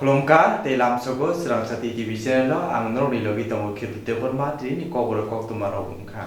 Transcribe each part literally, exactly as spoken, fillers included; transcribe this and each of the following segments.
Khulumkha tei lamsogo Chwrangsa T T V channel o ang norokni logi tongo Kirti Debbarma, tini ni kokborok koktwma rok wngkha.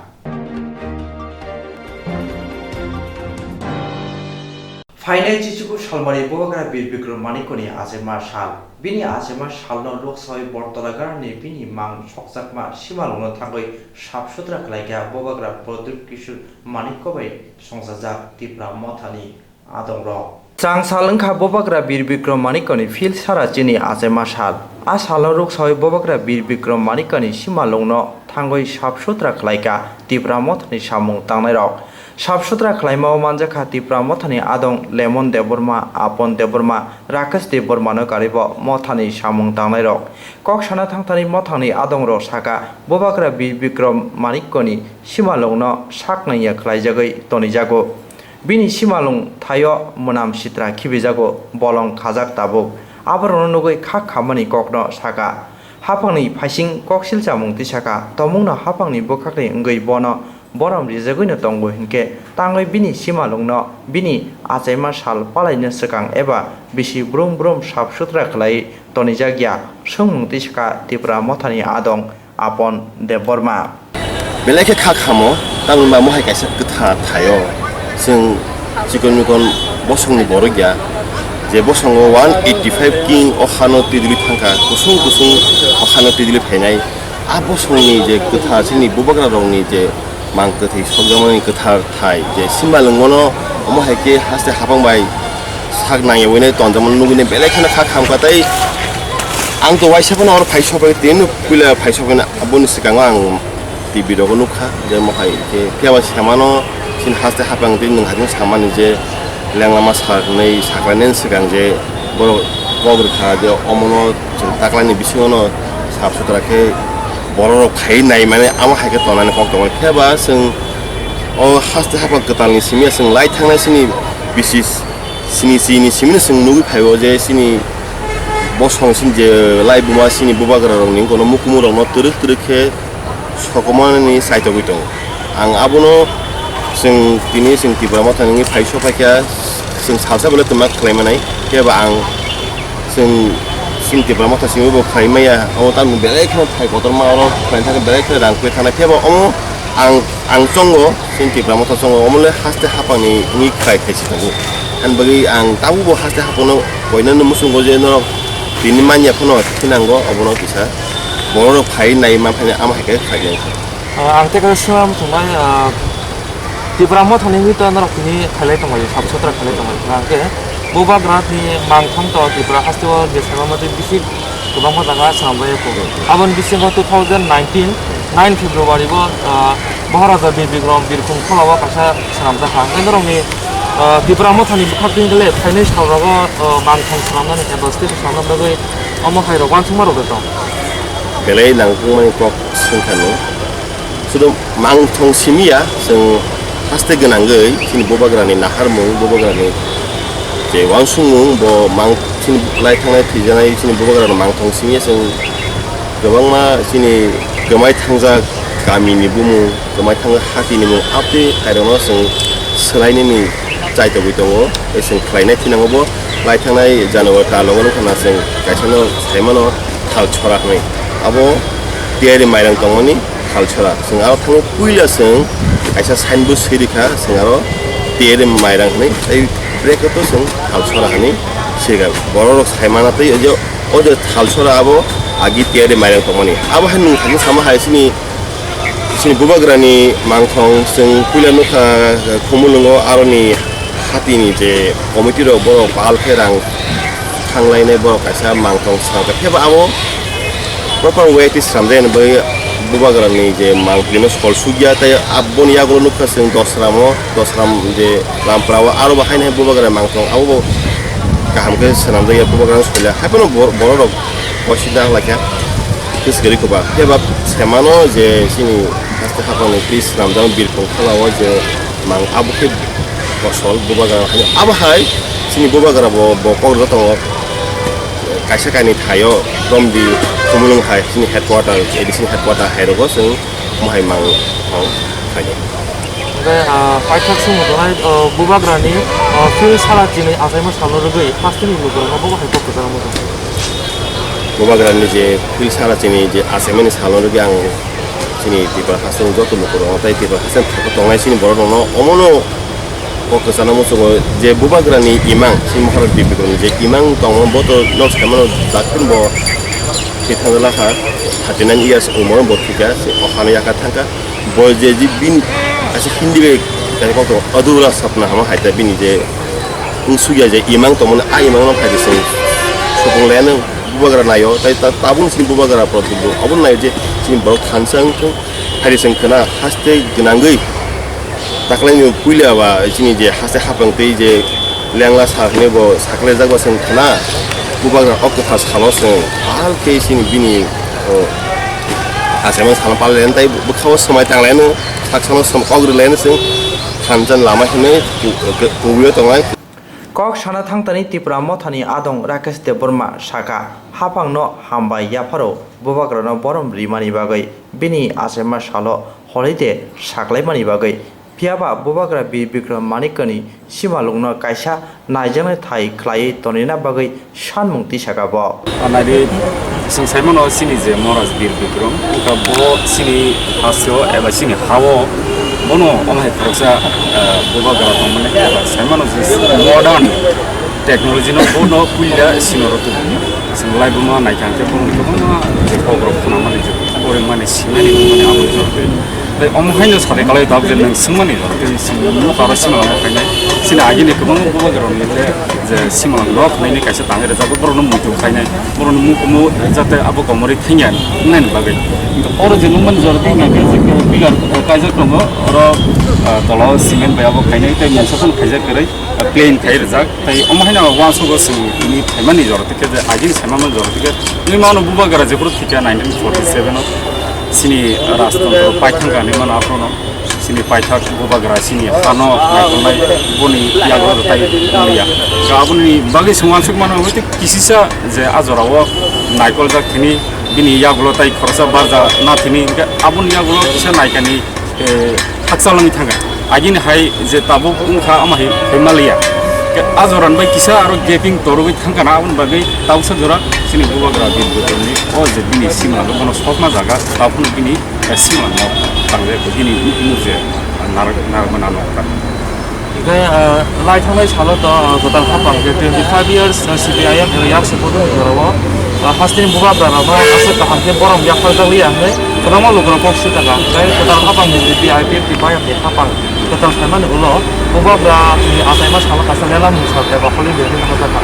Phainai chichuku salmari Bubagra Bir Bikram Manikkoni achaima sal. Bini achaima salno Lok Sabhai Bortolagarni bini mang sokjakma simalungno thangwi sap sutra khlaikha Bubagra Pradyut Kishore Manikko bai songchajak Tipra Mothani adongrok. Chang sal wngkha Bubagra Bir Bikram Manikkoni phil sara chini achaima sal. A salno Lok Sabhai Bubagra Bir Bikram Manikkoni simalungno thangwi sap sutra khlaikha Tipra Mothani samung tangnairok. Sap sutra khlaima o manjakha Tipra Mothani adong Lemon Debbarma, Apon Debbarma, Rakesh Debbarmano karibo Mothani samung tangnairok. Kok sana thangthani Mothani adongrok saka, Bubagra Bir Bikram Manikkoni simalungno sak nangya khlaijagwi tonijago. Bini simalung thaio mwnam sitra khibijago, bolong khajak tabuk. Aborokno nugwi kha khamani kokno saka. Haphangni phaising koksil chamung tisaka, tomungno haphangni bwkhakni wngwi bono borom rijagwino tongo hinkhe tangwi bini simalungno bini achaima sal palaina swkang eba bisi brum brum sap sutra khlai tonijakya swngmung tisaka Tipra Mothani adong Apon Debbarma. Belai khe kha khamo, tamni ma mohai kaisa kwthar thaio. Chwng chikon mikon bosongni borok ya, je bosongo one eighty five king o hano twidili thangkha, kusung kusung o hano twidili phainai. A bosongni je kwthar chini bubagra rokni je mang kwthwi sokjakmani kwthar thai, je simalungono omo hai khe haste hapang bai sak nangya winai tonjakmani nugwinai belai kheno kha khamkha tei ang to waisa phano oro phai sokphai tini puila phai sokphai aboni swkango ang T V rogo nukha je mohai khe phiya bai samano chini haste hapang tei nwng hai samani je lenglama saknai saklainani swkang je borok kok rwkha je omono chwng taklaini bisingono sap sutra khe borok rok phai nai mani amo hai khe tonani kok tongo. Phiya ba chwng o haste hapang kwtalni simi ya chwng lai thangnai chini bisi sini chini simi no chwng nugwi phaio je chini bosong chini je lai buma chini bubagra rokni kono mukumu rokno twrwk twrwk khe sokomormani chaitogwi tongo. Ang abono chwng tini chwng Tipra Mothani wngwi phai sokphaikha, chwng salsa belai twma khlai manai. Phiya ba ang chwng, chwng Tipra Motha simi bo khlai maya, omo tamo belai kheno thai kotorma oro khlai thangkhe belai kheno rang kwi thangnai. Phiya ba omo ang, ang chongo, chwng Tipra Motha chongo, omo le haste hapangni wngwi khlai khaisi tongo. Ani bagwi ang tabukbo haste hapangno koinano muchungo je norok tini manya phano thinango, obono kisa bororok phai nai manphai ama hai khe khlai. Ah, ang tei kaisa swnam tongmani, ah, Tipra Mothani wngwi to norok tini khailai tongmani, sap sutra khailai tongmani. Hwnkhe Bubagrani mangthang to Tripura haste o je saimanmani bisi kwbangma jaga swnamjak ya kho. Aboni bisingo two thousand nineteen nine February o, ah, Maharaja Bir Bikram Birkhung Phola o kaisa swnamjak kha. Hwnkhe norokni, ah, Tipra Mothani bwkhak twi hwnkhe le phainai sal rogo, ah, mangthang swnamnani eba stage swnamna bagwi omo hai rok uansukma rok de tong. Belai nangkukmani kok swngkha nw. Sudu mangthong simi ya, chwng haste gwnangwi chini bubagrani naharmung, bubagrani je uansukmung, bo mang-, chini lai thangnai thwijaknai chini bubagrano mangthong simi ya chwng kwbangma chini kwmai thangjak kamini bumung, kwmai thangjak hatini mung, aboni khairokno chwng swlainani chaitogwi tongo, tei chwng khlainai thinango bo lai thangnai January tal o wngkha na chwng kaisano saimano thal chora hwnwi. Abo tiyari mairang tongmani thal chora. Chwng aro thangwi puila chwng kaisa sign bo swi rikha, chwng aro tiyari mairang hwnwi, tei bracket o chwng thal chora hwnwi sirikha. Bororok saimana tei o je, o je thal chora abo agi tiyari mairang tongmani. Abo hai nwng thangwi sama hai chini Chini bubagrani mangthong chwng puila nukha, Khumulwngo aroni hatini je committee rok borok pal khe rang thanglainai borok kaisa mangthong swnamkha. Phiya ba abo proper way twi swnamjakya bagwi bubagrani je mangthongno sol sukya tei aboni yagulo nukha chwng Dosramo, Dosram je Lampra o aro bo haino hai bubagrani mangthong abo bo kaham khe swnamjakya bubagrano soilya. Hai phano bor-, borok rok boisingda wnglaikha. Khe swkali kwbang. Phiya ba semano je chini haste haphangni twi swnamjak Birkhung Phola o je mang abo khe bosol bubagra hai abo hai chini bubagra bo, bo kok rwjak tongo. Kaisa kainwi thaio Romdi Khumulwng hai chini headquarter, A D C ni headquarter hai rogo chwng mohai mang thong khainai. Hwnkhe, ah, paithak sumung tongnai, ah, bubagrani, ah, field sala chini achaima salno rwgwi hasteni lukurokno bo hai kok kwcharo muchung. Bubagrani je phil sara chini je achaimani salo rwgwi ang chini Tripura hasteni joto lukurokno tei Tripura hasteni thangwi tongnai chini borok rokno omono kok kwchana muchungo je Bubagrani imang chini Maharaj Bir Bikramni je imang tongma bo to nok saimano daktin bo thwi thangwi lakha thirty nine years umor bo thwikha se okhano yakha thangkha bo je je bini kaisa Hindi bai kaisa kok tongo adhura sapna hamo hai ta bini je wngsukya je imang tongmani a imangno phaidi chwng supung laianw. Bubagra naio, tai ta-, tabukni chini bubagra borok tongbo. Abono naio je chini borok thansa wngthung, hairi chwng khwna haste gwnangwi taklaini puila ba chini je haste hapang tei je lengla sal hinwi bo saklaijak ba chwng khwna. Bubagra o kwthar salo chwng hal khe chini bini, o, achaimani salo palailaianw tai bwkhao swmai tanglaianw, saksano swm kok rwlaianw chwng thansa lama hinwi ku-, ku-, kubui o tongnai. Kok sana thangtani Tipra Mothani adong Rakesh Debbarma saka, haphangno hambai yapharo bubagrano borom rimani bagwi, bini achaima salo holiday saklaimani bagwi. Phiyaba bubagra Bir Bikram Manikyani simalungno kaisa naijaknai thai khlaiwi tonina bagwi sanmung tisaka bo. Naidi, chwng saimano chini je Maharaj Bir Bikram, wngkha bo chini hasteo eba chini hao bono omo hai khoroksa, eh, bubagra tongmani eba saimano je modern technology no bono puila sino rw tubu. Chwng laibuma naikha khe bono kwbangma je kokrok khwnamani je porimani simani mani abo jor khe. Tei omo haino sade kalai tabuk je nwng swngmani jor khe chini nuk aro simalangma khainai. Chini agini kwbangma bubagrani je je simalang nok hwnwi kaisa tangwi rwjak, borokno muitu khainai, borokno mukumu jate abo komorwi thangya wngnani bagwi. Oro je nukmani jora tei hwnka khe je pillar, eh, kaijak tongo, oro, eh, tola o cement bai abo khainai tei mungsa phano khaijak kwrwi, eh, plain khai rwjak. Tei omo haino uansukgo chwng tini phaimani jora tei khe je agini saimani jora tei khe nini mano bubagra jephuru thikya nineteen forty seven o chini rajtantro paithangka hinwi mano aphano. Chini paithak bubagra chini hano naikolnai boni yago tai wngya. Ga aboni bagwi chwng uansuk mano hwnkhe kisisa je a jorao naikoljak thini bini yagulo tai khoroksa barja na thini hwnkhe aboni yagulo kisa naikani, eh, hakchal wngwi thangkha. Agini hai je tabuk wngkha ama hai phaima liya. Hwnkhe a jorani bai kisa aro gaping torogwi thangkha na aboni bagwi tabuksa jora chini bubagra bini o je bini simla bono sokma jaga tabukno bini Simon no tangle ko gini nuk je narak narak mana no kan. Hingke, ah, lai thanglai salo to, ah, kwtal hapang je twenty five years, ah, C P I M yak se bodo ni jorao, ah, hasteni bubagra rok no aswk kaham khe borom yak phal tang liya hwnwi kwbangma lukurok kok sui taka. Tei kwtal hapang ni V I P ni bayam ni hapang kwtal saimani ulo bubagra ni achaima salo kaisa lela mungsa eba holiday hwnwi hajak kha.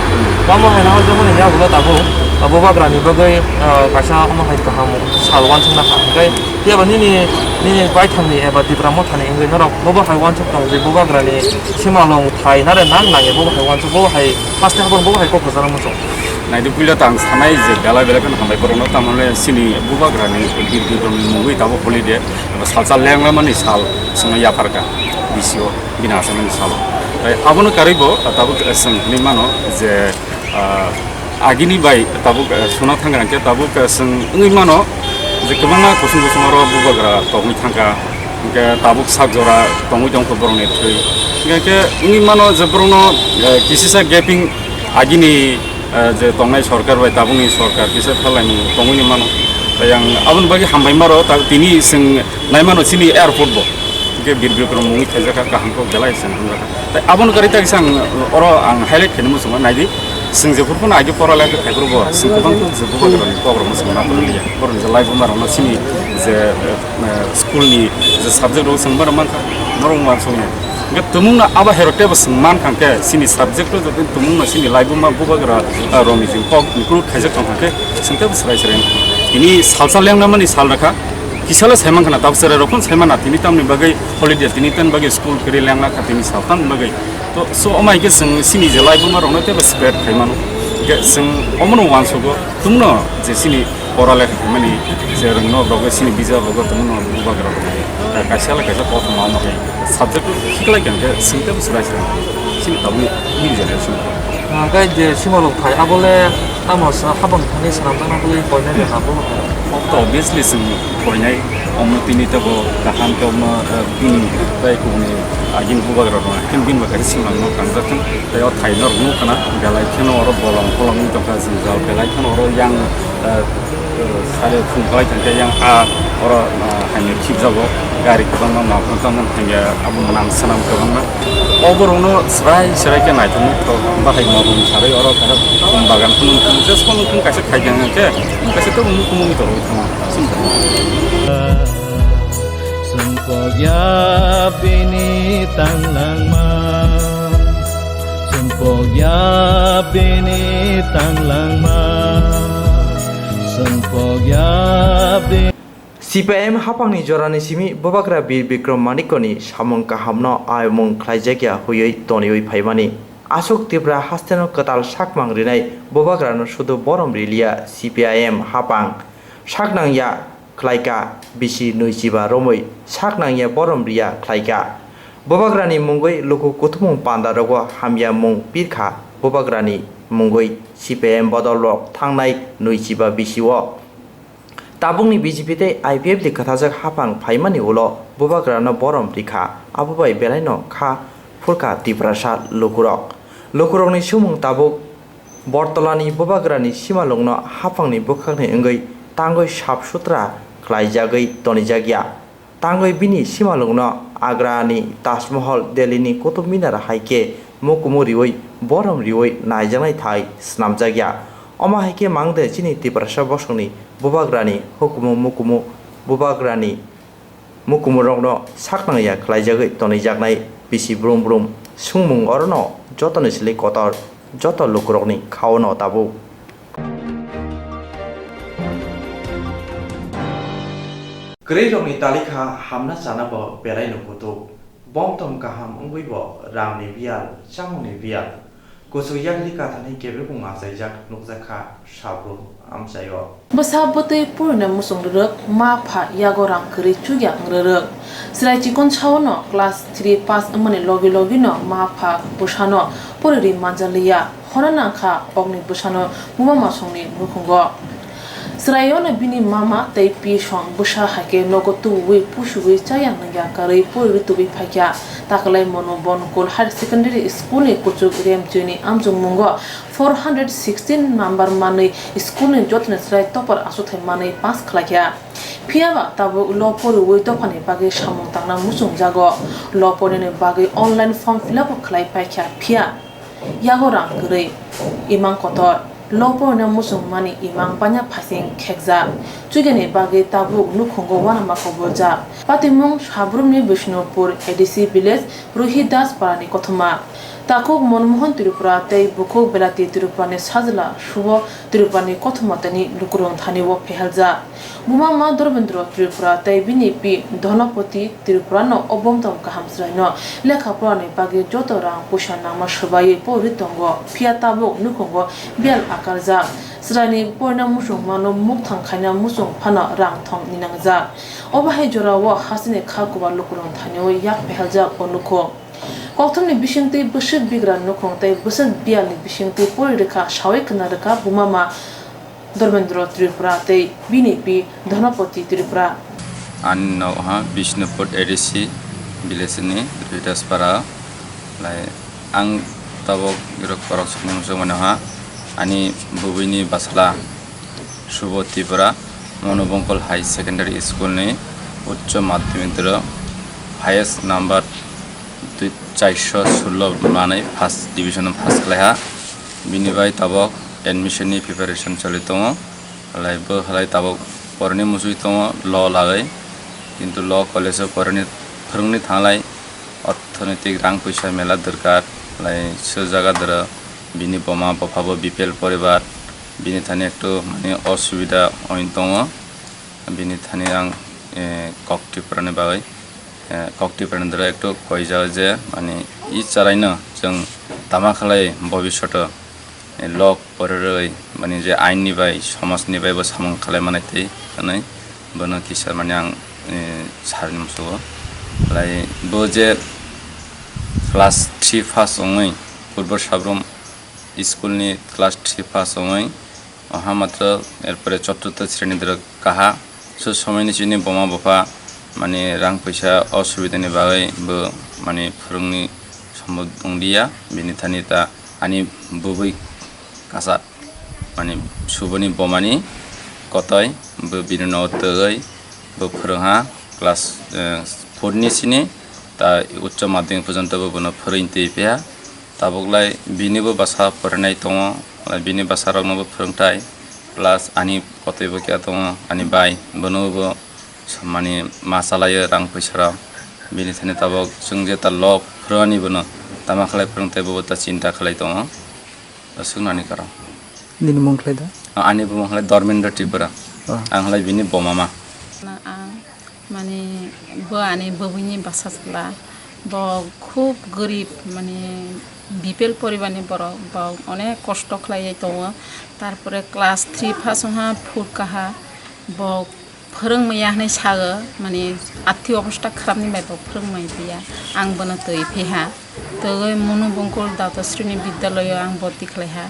Tamo hai na hajak mani yagulo tabuk, ah, bubagra ni bagwi, ah, kaisa omo hai kaham sal uansuk na kha. Hingke Phiya ba nini, nini baithangni eba Tipra Mothani wngwi norok bobo hai uansuk tongo je bubagrani simalong thai nare nang nangya bobo hai uansuk, bobo hai haste hapang bobo hai kok kwcharo muchung. Naidi puila ta ang sanai je belai belai kheno hambai borokno, tamoni chini bubagrani Bir Bikramni mungwi tabuk holiday eba salsa lenglamani sal chwngno yapharkha B C O bini achaimani salo. Tai abono karwibo tabuk chwng hinwi mano je, ah, agini bai tabuk, eh, suna thangkha hwnkhe tabuk, eh, chwng wngwi mano je kwbangma kusung kusung oro bubagra tongwi thangkha, hwnkhe tabuk sak jora tongwi tongkha borokni thwi. Hwnkhe wngwi mano je borokno, eh, kisisa gaping agini, eh, je tongnai sorkar bai tabukni sorkar kisa pherlaimung tongwi mano. Tai ang aboni bagwi hambai maro, ta-, tini chwng nai mano chini airport bo. Hwnkhe Bir Bikram mungwi khaijak kha, kaham khe belai se hamjak kha. Tai aboni karwi ta kisa ang oro ang highlight khaina muchungo, naidi. Chwng jephuru phano age pora lekha khaiphuru bo chwng kwbang khe je bubagrani kok rokno chwng ma phuru liya. Borokni je laibuma rokno chini je, eh, school ni je subject rok chwng bohrok mankha, norok uansuknai. Hwnkhe tumungno abo hai rok teibo chwng mankha hwnkhe chini subject o joto tumungno chini laibuma bubagra, eh, rokni je kok include khaijak tongkha hwnkhe chwng teibo swrai swrai wngkha. Tini salsa lengnamani sal rwkha. Kisalo saiman khana, tabuk chwrai rok phano saiman na, tini tamni bagwi holiday, tini tamni bagwi school kwrwi lengla kha, tini sal tamni bagwi. To, so, omo hai khe chwng chini je laibuma rokno teibo spread khai mano. Hwnkhe chwng omono uansugo, tumno je chini pora lekha khaimani je rwngno rok, chini bijap rok, tumno bubagra rok, kaisa le kaisa kothoma omo hai subject khiklai kha, hwnkhe chwng teibo swrai swrai chini tabukni new generation. Hwnkhe je simalwk phai, abo le tamo sa habang thani swnam tangna bagwi koinai le nabo. Obviously, chwng koinai omo tini teibo kaham khe omo, eh, bini tei kubuni agini bubagra rok, haikhe bini bai kaisa simalwk no tangjak thung. Tei o thai norok nukha na, belai kheno oro bolong polong wng tongkha, jwngjal belai kheno oro yang Sale phung khlai thangkhe yang a oro, ah, hanya khibjago, gari kwbangma ma phang tang hanya abo nam sanam kwbangma. O borokno srai srai khe naithok nuthok bahai ma bum sarwi oro kaisa bagan phunuk phunuk se phunuk phunuk kaisa khai khe hwnkhe kaisa to muk muk to thangma. Sengkok ya bini tanglangma. Sengkok ya bini tanglangma. Sengkok ya bini. C P I M hapangni jorani simi Bubagra Bir Bikram Manikoni samung kahamno ayomung khlaijakya hwiwi toniwi phaimani. Aswk Tripura hasteno kwtal sakmang rinai Bubagrano sudu borom riliya C P I M hapang. Saknangya khlaika bisi nwichiba romwi saknangya borom riya khlaika. Bubagrani mungwi luku kuthumung pandarogo hamya mung pirkha Bubagrani mungwi C P I M bodolrok thangnai nwichiba bisio. Tabukni B J P tei I P F ni kwthajak hapang phaimani ulo Bubagrano borom rikha, abo bai belaino kha phurkha Tiprasa lukurok. Lukurokni sumung tabuk Bortolani Bubagrani simalungno hapangni bwkhakni wngwi tangwi sap sutra khlaijagwi tonijakya. Tangwi bini simalungno Agrani Taj Mahal, Delhini Qutub Minar hai khe mukumu riwi borom riwi naijaknai thai snamjakya. Omo hai khe mangde chini Tiprasa bosongni Bubagrani hukumu mukumu Bubagrani mukumurokno saknangya khlaijagwi tonijaknai bisi brum brum sungmung orono jotoni sili kotor joto lukurokni khaono tabuk. Kwrwirokni talikha hamna chana bo belaino kutuk. Bomtom kaham wngwi bo rangni biyal, chamungni biyal. Kuchuk yakli kathani kebekung achaijak nukjakha sabrum amchaio. Bwsa bwtwi purina muchung rwrwk, ma pha yago rang kwrwi chukya wng rwrwk. Chwrai chikon saono class three pass wngmani logi logino ma pha bwsano pori ri manjaliya. Hona nangkha okni bwsano buma masongni nukhungo. Chwraiono bini mama tei pi song bwsa hai khe nogo tubuwi pusuwi chaya nangya karwi pori ri tubui phaikha. Takalai Monu Bonkol Higher Secondary School ni kuchuk Remchwini amchukmungo four hundred sixteen number manwi school ni jotoni chwrai topper achukthai manwi pass khlaikha. Phiyaba tabuk law poriwi dophani bagwi samung tangna muchungjago. Law porinani bagwi online form fill up khlai paikha, phiya yago rang kwrwi, imang kotor. Law porina muchungmani imang banya phaising khekjak. Chugyani bagwi tabuk nukhungo uanama koboljak. Patimung Sabrumni Bishnupur A D C village Ruhi Das parani kothoma. Takhuk Monmohan Tripura tei bukhuk Belati Tripurani sajla Subo Tripurani kothoma tini lukurok thani o pheheljak. Buma ma Dharmendra Tripura tei bini pi Dhanapati Tripurano o bomtom kaham chwraino lekha porani bagwi joto rang puisa nangma swbaiwi pori tongo, phiya tabuk nukhungo biyal akarjak. Chwraini porina muchungmano mukthang khaina muchung phano rang thong ninangjak. Obo hai jorao hasteni kha kubar lukurok thani o yak pheheljak o nukhung. Kokthumni bisingtwi bwswk bigra nukhung tei bwswk biyalni bisingtwi pori rwkha, sawi khna rwkha buma ma Dharmendra Tripura tei bini pi Dhanapati Tripura. Ani nok ha Bishnupur A D C village ni Ridaspara. Lai ang tabok iro korok sokmung sokmani ha ani bwbwini bwsala Subodh Tripura Monobongkol High Secondary School ni Uccho Madhyamik doro highest number twi chairso sullo manwi first division o pass khlaiha. Bini bai tabok admission ni preparation choli tongo. Halai bo halai tabok poroni muchwi tongo law lagwi. Kintu law college o poroni phwrwngni thanglai orthonoitik rang puisa mela dorkar. Halai se jaga doro bini boma bopha bo B P L poribar. Bini thani ektu mane osubida oi tongo. Bini thani ang, eh, kok Tripura ni bagwi, eh, kok Tripura ni doro ektu koijak je, mani, i charaino chwng tama khlai bobishoto, eh, lok pororoi, mani, je ain ni bai, somaj ni bai bo samung khlai manai tei, hwnwi bono kisa, mani, ang, eh, sarwi musugo. Lai bo je class three pass wngwi Purbo Sabrum school ni class three pass wngwi, oha matro, erpore choturtho sreni doro kaha. So somoini chini boma bopha, mani, rang puisa osubidani bagwi bo, mani, phwrwngni sombo wngdiya. Bini thani ta ani bwbwi kasa, mani, suboni bomani Kotoi, bo bini nogo twi bo phwrwngha class, eh, four ni sini, ta uccho madhyamik porjonto bo bono phwrwng twi phiya. Tabuklai bini bo bwsa porinai tongo, bini bwsarokno bo phwrwngthai, plus ani kotoi bo khe tongo, ani bai, bono bo mani ma chalaio rang puisarok. Bini thani tabuk chwng jeta lok phwrwngni bono tama khlai phwrwngthai, bobo ta chinta khlai tongo. Swknani karon. Nini mung khlai da? Ani bumung khlai Dharmendra Tripura. Oh. Ang khlai bini bo mama. Na ang mane bo ani bwbwini bwsa chwla. Bo khub gorib, mane B P L poribarni borok. Bo onek kosto khlaiwi tongo. Tarpore class three pass wngha, phurkaha. Bo phwrwng maya hwnwi sago, mane arthik obostha kharapni bai bo phwrwng mai piya. Ang bono twi phiha. Twi Monu Bongkol Datasrini Bidyaloyo ang borti khlaiha.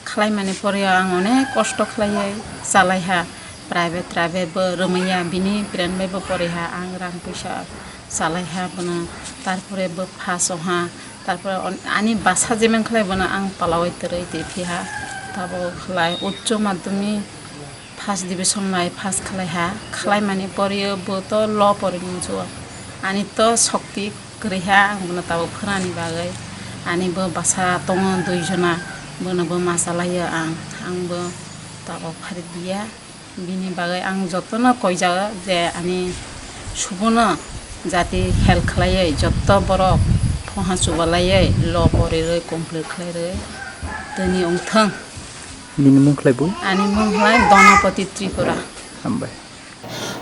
Khlaimani poreo ang onek kosto khlaiwi chalaiha. Private, private bo rwmaiya, bini friend bai bo poriha. Ang rang puisa chalaiha bono. Tarpore bo pass wngha. Tarpore on-, ani bwsa jemon khlai bono ang palawi twrwi twi phiha. Tabuk khlai uccho madhyamik first division bai pass khlaiha, khlaimani poreo bo to law porinai muchungo. Ani to shokti kwrwiha, ang bono tabuk phwrwngnani bagwi. Ani bo bwsa tongo dui jona, bono bo ma chalaio ang, ang bo tabuk phari diya. Bini bagwi ang jotono koijago je ani subuno jati help khlaiwi, jotto borok phungha chubalaiwi, law porirwi, complete khlairwi tini wngthwng. Nini mung khlai bo? Ani mung khlai Donapati Tripura. Hambai.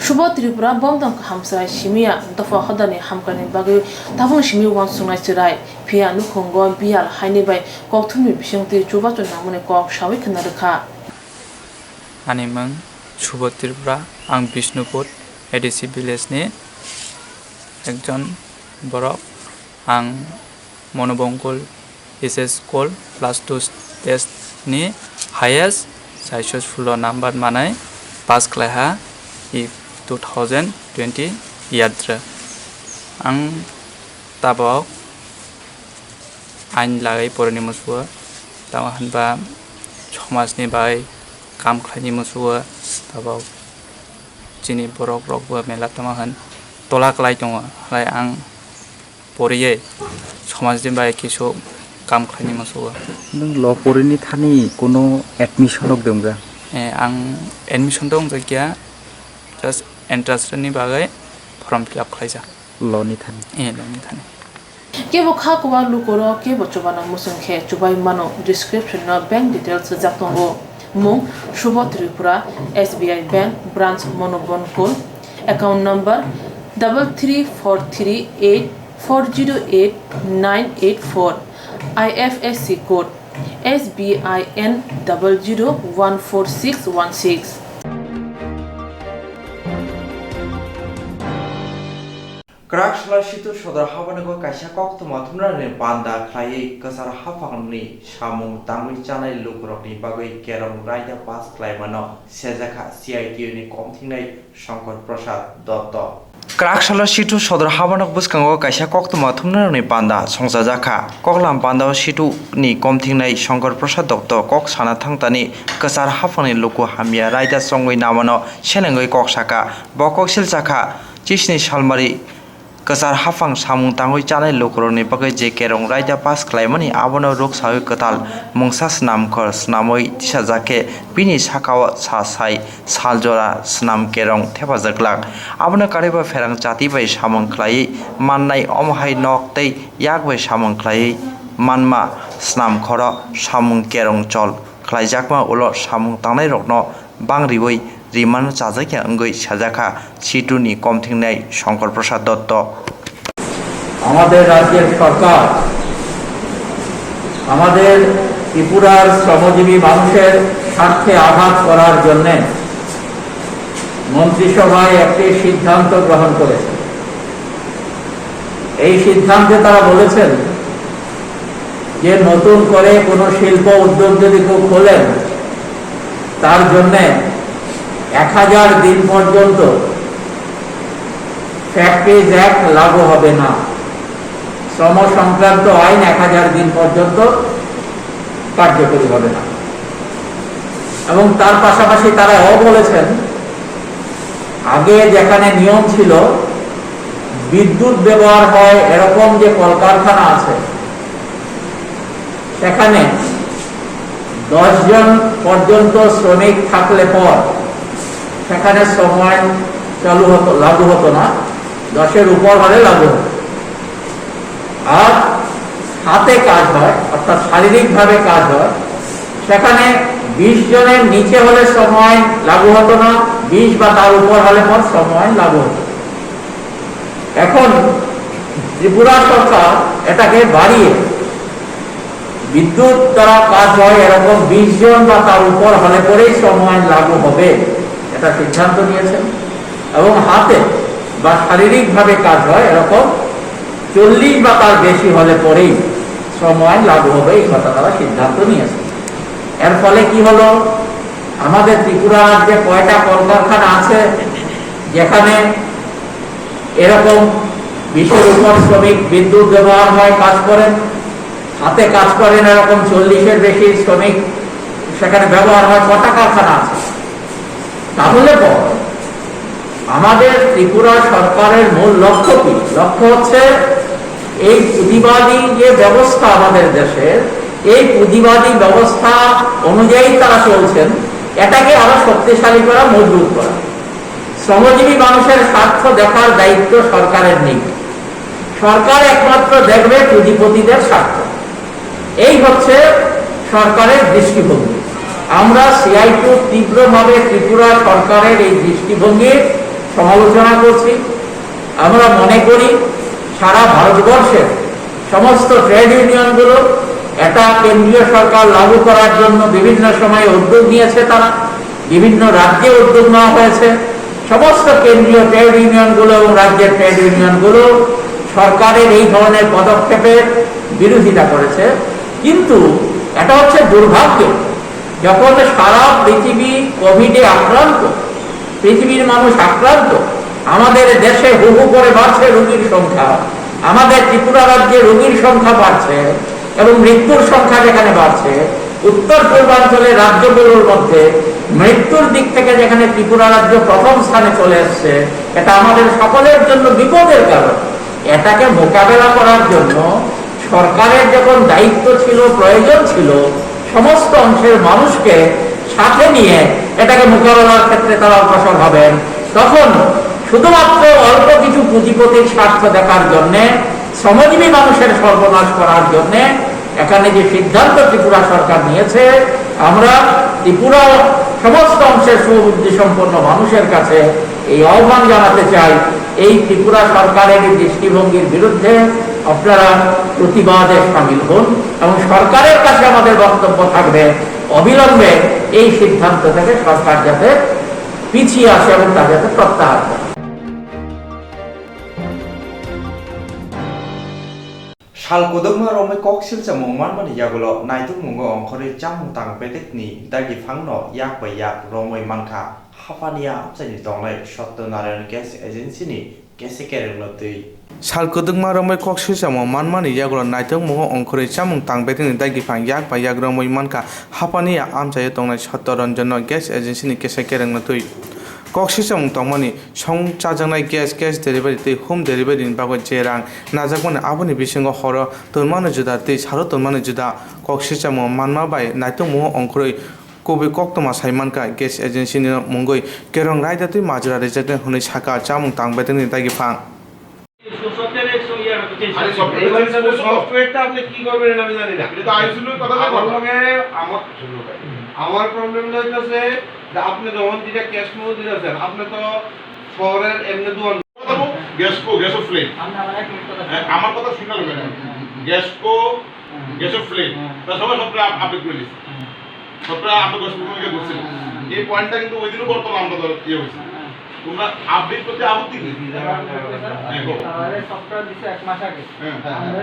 Subo Tripura bomdong kaham chwrai simiya dopha hodani hamkrai ni bagwi tabung simi uansuknai chwrai phiya nukhungo biyal haini bai kokthumni bisingtwi chubachu nangmani kok sawi khna rwkha. Ani mung Subo Tripura, ang Bishnupur A D C village ni ekjon borok, ang Monobongkul H S School plus two test ni highest saiso sulo number manai pass khlaiha i two thousand twenty year. Ang tabok ain lagwi porini musugo, tamo hinba somajni bai kam khlaini musugo, tabok chini borok rokbo mela tamo hin tola kwlai tongo, hai ang poriye somajni bai kisu kam khlaini musugo. Nwng law porini thani kuno admission rok dongja? Eh, ang admission to wngjakya, just entrance ni bagwi form fill up khlaijak. Law ni thani? Eh, law ni thani. Kebo kha kwbang lukurok kebo chubano muchung khe chubai mano, description no bank details rijak tongo. Mung Shubho Tripura, S B I Bank, Branch Monobongkul, account number double three four three eight four zero eight nine eight four, I F S C code S B I N double zero one four six one six. Kraksala Situ Sodor Habanogo kaisa koktwma thumnani panda khlaiwi kwchar haphangni samung tangwi chanai lukurokni bagwi kerong raida pass khlaimano sejakha C I T U ni komthingnai Shankar Prasad Dotto. Kraksalo Situ Sodor Habanok bwskango kaisa koktwma thumnanokni panda songchajakha. Koklam pandao Situ ni komthingnai Shankar Prasad Dotto kok sana thangtani kwchar haphangni luku hamya raida chongwi namano selengwi kok saka. Bo kok silchakha chisni salmari kwchar haphang samung tangwi chanai lukurokni bagwi je kerong raida pass khlaimani abono rwksawi kwtal mungsa snamkhor snamwi tisajak khe bini sakao sa sai saljora snam kerong thepajak glak. Abono karwibo pherang chati bai samung khlaiwi mannai, omo hai nok tei yak bai samung khlaiwi manma snam khoro samung kerong chol khlaijakma ulo samung tangnairokno bang riwi rimano chajakya wngwi sajakha Situ ni komthingnai Shankar Prasad Dotto. আমাদের রাজ্যের সরকার আমাদের ত্রিপুরার শ্রমজীবী মানুষের স্বার্থে আঘাত করার জন্যে মন্ত্রিসভায় একটি সিদ্ধান্ত গ্রহণ করেছে। এই সিদ্ধান্তে তারা বলেছেন যে নতুন করে কোনো শিল্প উদ্যোগ যদি কেউ খোলেন, তার জন্যে এক হাজার দিন পর্যন্ত ফ্যাক্টরিজ অ্যাক্ট লাগু হবে না। শ্রম সংক্রান্ত আইন এক হাজার দিন পর্যন্ত কার্যকরী হবে না। এবং তার পাশাপাশি তারা এও বলেছেন, আগে যেখানে নিয়ম ছিল বিদ্যুৎ ব্যবহার হয় এরকম যে কলকারখানা আছে, সেখানে দশ জন পর্যন্ত শ্রমিক থাকলে পর সেখানে শ্রম আইন চালু হতো, লাগু হতো না, দশের উপর হলে লাগু হতো। আর হাতে কাজ হয়, অর্থাৎ শারীরিকভাবে কাজ হয়, সেখানে বিশ জনের নিচে হলে শ্রম আইন লাগু হতো না, বিশ বা তার উপর হলে পর শ্রম আইন লাগু হতো। এখন ত্রিপুরা সরকার এটাকে বাড়িয়ে বিদ্যুৎ দ্বারা কাজ হয় এরকম বিশ জন বা তার উপর হলে পরেই শ্রম আইন লাগু হবে, এটা সিদ্ধান্ত নিয়েছেন। এবং হাতে বা শারীরিকভাবে কাজ হয় এরকম চল্লিশ বা তার বেশি হলে পরেই শ্রম আইন লাগু হবে, এই কথা তারা সিদ্ধান্ত নিয়েছেন। এর ফলে কি হলো, আমাদের ত্রিপুরা রাজ্যে কয়টা কলকারখানা আছে যেখানে এরকম বিশের উপর শ্রমিক বিদ্যুৎ ব্যবহার হয়, কাজ করেন, হাতে কাজ করেন এরকম চল্লিশের বেশি শ্রমিক সেখানে ব্যবহার হয়, কটা কারখানা আছে? তাহলে তো আমাদের ত্রিপুরা সরকারের মূল লক্ষ্য কি? লক্ষ্য হচ্ছে এই পুঁজিবাদী যে ব্যবস্থা আমাদের দেশের, এই পুঁজিবাদী ব্যবস্থা অনুযায়ী তারা চলছেন, এটাকে আরো শক্তিশালী করা, মজবুত করা। শ্রমজীবী মানুষের স্বার্থ দেখার দায়িত্ব সরকারের নেই। সরকার একমাত্র দেখবে পুঁজিপতিদের স্বার্থ। এই হচ্ছে সরকারের দৃষ্টিভঙ্গি। আমরা সিআইটিইউ তীব্রভাবে ত্রিপুরা সরকারের এই দৃষ্টিভঙ্গির সমালোচনা করছি। আমরা মনে করি সারা ভারতবর্ষের সমস্ত ট্রেড ইউনিয়নগুলো এটা কেন্দ্রীয় সরকার লাগু করার জন্য বিভিন্ন সময়ে উদ্যোগ নিয়েছে তারা, বিভিন্ন রাজ্যে উদ্যোগ নেওয়া হয়েছে। সমস্ত কেন্দ্রীয় ট্রেড ইউনিয়নগুলো এবং রাজ্যের ট্রেড ইউনিয়নগুলো সরকারের এই ধরনের পদক্ষেপের বিরোধিতা করেছে। কিন্তু এটা হচ্ছে দুর্ভাগ্য, যখন সারা পৃথিবী কোভিডে আক্রান্ত, পৃথিবীর মানুষ আক্রান্ত, আমাদের দেশে হু হু করে বাড়ছে রোগীর সংখ্যা, আমাদের ত্রিপুরা রাজ্যে রোগীর সংখ্যা বাড়ছে এবং মৃত্যুর সংখ্যা যেখানে বাড়ছে, উত্তর পূর্বাঞ্চলের রাজ্যগুলোর মধ্যে মৃত্যুর দিক থেকে যেখানে ত্রিপুরা রাজ্য প্রথম স্থানে চলে এসছে, এটা আমাদের সকলের জন্য বিপদের কারণ। এটাকে মোকাবেলা করার জন্য সরকারের যখন দায়িত্ব ছিল, প্রয়োজন ছিল, সমস্ত অংশের মানুষকে সাথে নিয়ে এটাকে মোকাবেলার ক্ষেত্রে তারা অগ্রসর হবেন, তখন শুধুমাত্র অল্প কিছু পুঁজিপতির স্বার্থ দেখার জন্যে, শ্রমজীবী মানুষের সর্বনাশ করার জন্যে এখানে যে সিদ্ধান্ত ত্রিপুরা সরকার নিয়েছে, আমরা ত্রিপুরা সমস্ত অংশের সুবুদ্ধি সম্পন্ন মানুষের কাছে এই আহ্বান জানাতে চাই, এই ত্রিপুরা সরকারের এই দৃষ্টিভঙ্গির বিরুদ্ধে আপনারা প্রতিবাদে সামিল হন এবং সরকারের কাছে আমাদের বক্তব্য থাকবে, অবিলম্বে এই সিদ্ধান্ত থেকে সরকার যাতে পিছিয়ে আসে এবং তা যাতে প্রত্যাহার করে। Sal kwdwkma romwi kok silchamo manmani yagulo naitukmungo ongkhorwi chamung tang bedekni dagi phangno yak bai yak romwi mankha. Haphani a amchaini tongnai Satya Narayan Gas Agency ni kese kerengno twi. Sal kwdwkma romwi kok silchamo manmani yagulo naitukmungo ongkhorwi chamung tang bedekni dagi phang yak bai yak romwi mankha. Haphani a amchaio tongnai Satya Ranjanno Gas Agency ni kese kerengno twi. Kok silchamo tongmani song chajaknai gas, gas delivery tei home delivery ni bagwi je rang najakmani, aboni bisingo horo tonmani juda tei salo tonmani juda. Kok silchamo manma bai naitukmungo ongkhorwi kubui koktwma sai mankha, gas agency ni mungwi kerong raida tei majra rijaknai hwnwi sakha chamung tang bedekni dagi phang. আরে, সফটওয়্যার এই চেঞ্জ করতে হবে। সফটওয়্যারটা আপনি কি করবেন এটা আমি জানি না। এটা তো আইসিইউর কথা আমার বলবো। লগে আমার, আমার প্রবলেম হইতেছে যে আপনি যখন যেটা ক্যাশ মেমো দিতেছেন, আপনি তো শহরের এমনি দোকান কথা বলবো, গ্যাস কো, গ্যাস অফ ফ্লেম। হ্যাঁ, আমার কথা শুনে নেবেন। গ্যাস কো, গ্যাস অফ ফ্লেম। তা সবাই সফটওয়্যার আপ-, আপডেট করে দিচ্ছি। সফটওয়্যার আমরা দশ মিনিট আগে করছিলাম। এই পয়েন্টটা কিন্তু ওই দিনও বর্তমান আমরা ধরো ইয়ে হয়েছে। তোমরা আপডেট করতে আপত্তি নেই। হ্যাঁ, করো। তাহলে সফটওয়্যার দিছে এক মাস আগে। হ্যাঁ। আমরা